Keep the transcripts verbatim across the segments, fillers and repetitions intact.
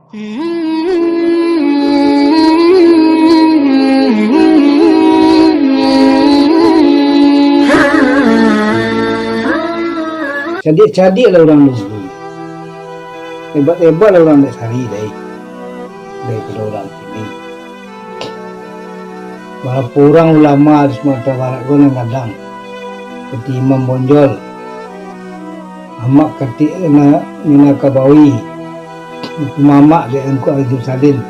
Cadiak-cadiaklah urang dulu. Hebat-hebatlah urang dek sari, dai. Daripado urang kini. Barapo urang ulama di Sumatera Barat ko nan gadang, seperti Imam Bonjol, Ahmad Katik na-, Minangkabau, Mamak dek Angku Haji Salim,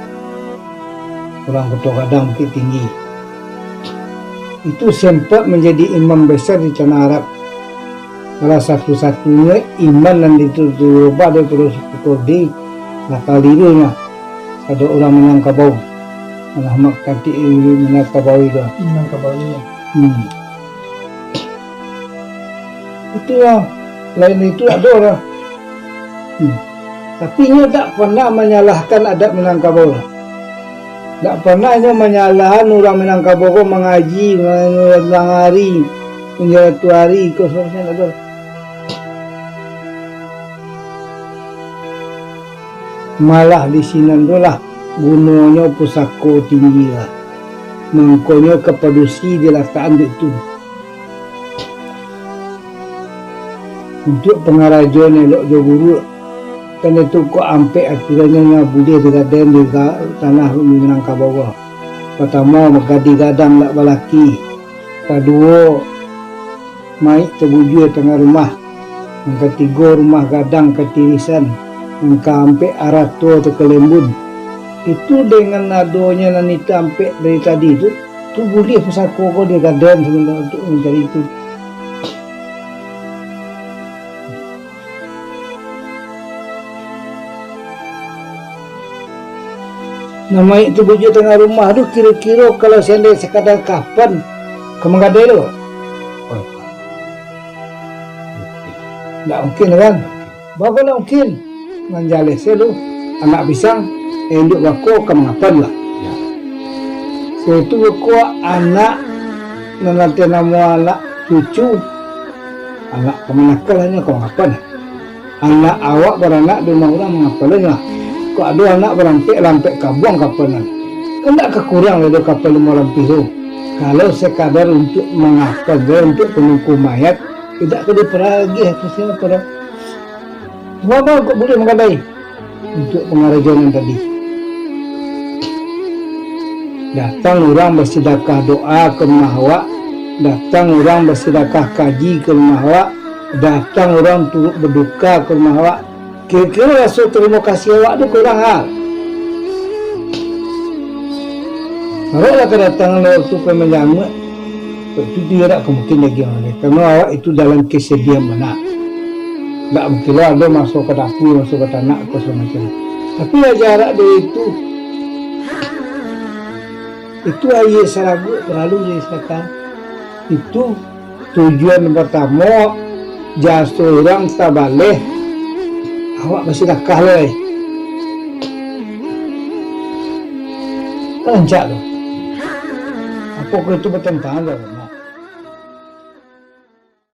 urang Koto Gadang, Bukittinggi. Itu sempat manjadi imam besar di tanah Arab. Salah satu-satunyo imam nan dituruti daripado suku Kurdi, lah kalirunyo ado urang Minangkabau, Ahmad Katik Minangkabau tu. Minangkabau. Hmm. Itulah, lain itu ado lah. Hmm. Tapi inyo tak pernah manyalahkan adat Minangkabau lah. Tak pernah inyo manyalahan urang Minangkabau ko mangaji, ma-, manangari, manjalatuari, ko sabananyo tak ado. Malah di sinan tu lah gunonyo pusako tinggi lah. Mangkonyo ka padusi dilatakan dek tu. Untuak pangarajoan elok jo buruak, kan itu kok ampek aturannyo nan buliah digadang di ga-, tanah Minangkabau. Partamo, gadih gadang ndak balaki. Kaduo, mayik tabujua tangah rumah. Nan katigo, rumah gadang katirisan. Nan kaampek, arato takalembun. Itu dengan adonyo nan itu ampek dari tadi tu, tu buliah pusako ko digadang sabananyo untuak mancari itu. Nan mayik tabujua tangah rumah tu, kiro-kiro kalau seandai sakadar kapan ka manggadai tu? Ndak mungkin kan? Baa ndak mungkin? Manjaleh se tu, anak pisang, induak bako ka mangapan lah. Ya. Sudah tu bako anak, nan ati namo anak cucu, anak kamanakan lah nyo, ka mangapan lah. Anak awak baranak di rumah urang, mangapan lah nyo. Kok ado anak barampek, lampek kabuang kapan lah. Kan ndak ka kurang lah do kapan limo lapis tu. Kalau sakadar untuak mangapan, untuak panungku mayat, indak ka diparagiah tu sia pado. Baa kok buliah manggadai untuak pangarajoan nan tadi. Datang urang basidakah doa ka rumah awak, datang urang basidakah kaji ka rumah awak, datang urang turut baduka ka rumah awak. Kiro-kiro raso tarimo kasih awak tu ka urang ha? Aroklah kadatangan urang tu ka manjamuik, itu tu indak ka mungkin lai, karano awak itu dalam kesedihan bana. Ndak mungkin lo ado maso ka dapua, maso ka tanak, ko samacam. Tapi aja arak dari itu, itu aia saraguak paralu disadakahkan. Itu tujuan partamo, jaso urang tabaleh, awak basidakah lai. Rancak tu. Apo ko itu batantangan jo